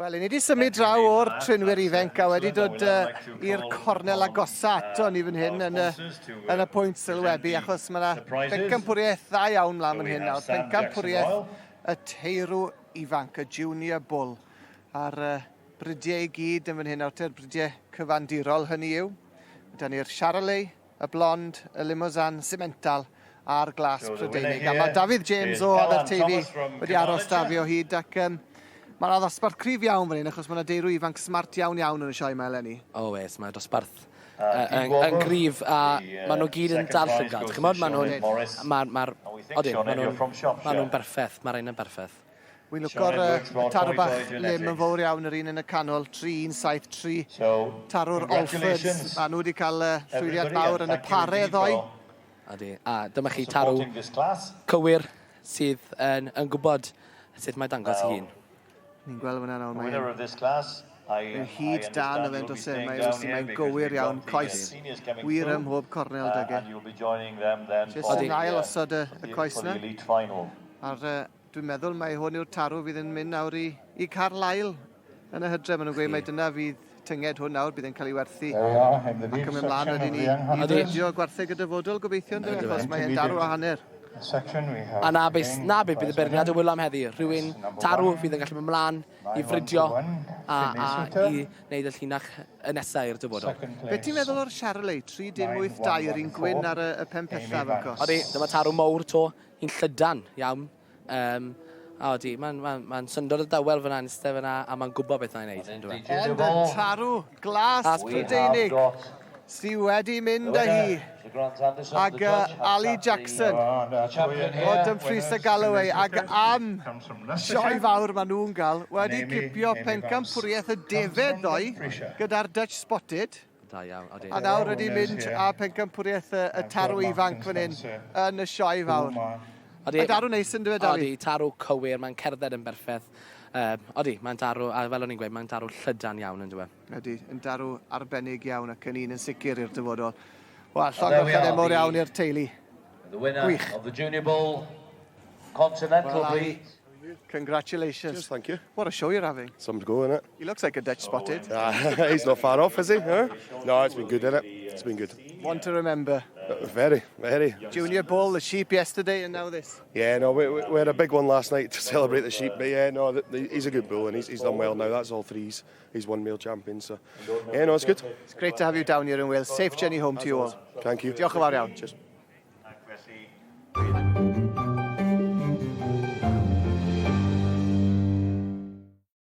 Wel, ni wedi symud draw o'r trinwyr ifanc a wedi dod i'r cornel agosa ato ni fan hyn yn y pwynt sylwebu, achos mae yna bencampwriaeth dda iawn mlaen fan hyn nawr. Pencampwriaeth y teirw ifanc, y Junior Bull, a'r bridiau i gyd yn fan hyn nawr, te'r bridiau cyfandirol hynny yw. Da ni'r Charolais, y Blond, y Limousin, Simmental a'r Glas Prydeinig. A mae Dafydd James o Aberteifi wedi aros da fi o hyd ac mae yna ddosbarth cryf iawn fan hyn achos mae yna deirw ifanc smart iawn iawn yn y sioe yma eleni. O oes, mae dosbarth yn gryf a maen nhw gyd yn dal llygad. Chimod, maen nhw'n... Mae'r... Ma odyn, maen nhw'n ma nhw berffaith, mae'r un yn berffaith. Wi'n lwco'r y tarw bach lim yn fawr iawn, yr un yn y canol, 3173. Tarw'r Olfords, a nhw wedi cael llwyddiant mawr yn y pare ddoe. Odi, a dyma chi tarw cywir sydd yn gwybod sut mae dangos ei hun. Ni'n gweld fyna nawr, mae'n hyd da na fe'n dos e, mae'n gywir iawn, coes wir ym mhob cornel dag e. Jyst yn ail osod y coes na. A'r Dwi'n meddwl mai hwn yw'r tarw fydd yn mynd nawr i Carlisle yn y hydref. Maen nhw'n gweud mai dyna fydd tynged hwn nawr, bydd e'n cael ei werthu ac yn mynd mlaen wedyn i fridio gwartheg y dyfodol gobeithio, ynddo, achos mae e'n darw a hanner. A na beth, na beth bydd y beirniad yn wylo am heddi. Rhywun tarw fydd yn gallu mynd mlaen i fridio a i wneud y llinach y nesaf i'r dyfodol. Be ti'n meddwl o'r Charolais 3082, yr un gwyn ar y pen pellaf yn Odi, dyma tarw mowr to. Hi'n llydan iawn. A odi, mae'n ma, ma syndod o dawel fyna, yn eistedd fyna, a mae'n gwybod beth mae'n neud. Ond y tarw glas Prydeinig sydd wedi mynd â hi. Ag Ali Jackson o Dumfries a Galloway ag am sioe fawr maen nhw'n gael wedi cipio pencampwriaeth y defed ddoe gyda'r Dutch Spotted. Da iawn, odi. A nawr wedi mynd â pencampwriaeth y tarw ifanc fan hyn yn y sioe fawr. Odi. Mae darw neis yn dweud, Odi, tarw cywir, mae'n cerdded yn berffaith. Odi, mae'n darw, a fel o'n i'n gweud, mae'n darw llydan iawn yn dweud. Odi, yn darw arbennig iawn ac yn un yn sicr i'r dyfodol. Wel, llongyfarchiadau mawr iawn i'r teulu. The winner Gwych. Of the Junior Bull Continental Well, Ali, breed. Congratulations. Cheers, thank you. What a show you're having. Something to go, innit? He looks like a Dutch spotted. He's not far off, is he? Huh? No, it's been good, innit? It's been good. One to remember. Very, very. Junior Bull, the sheep yesterday, and now this. Yeah, no, we had a big one last night to celebrate the sheep, but yeah, no, he's a good bull and he's done well now. That's all threes. He's won male champion, so yeah, no, it's good. It's great to have you down here in Wales. Safe journey home to you all. Thank you. Diolch yn fawr iawn. Cheers.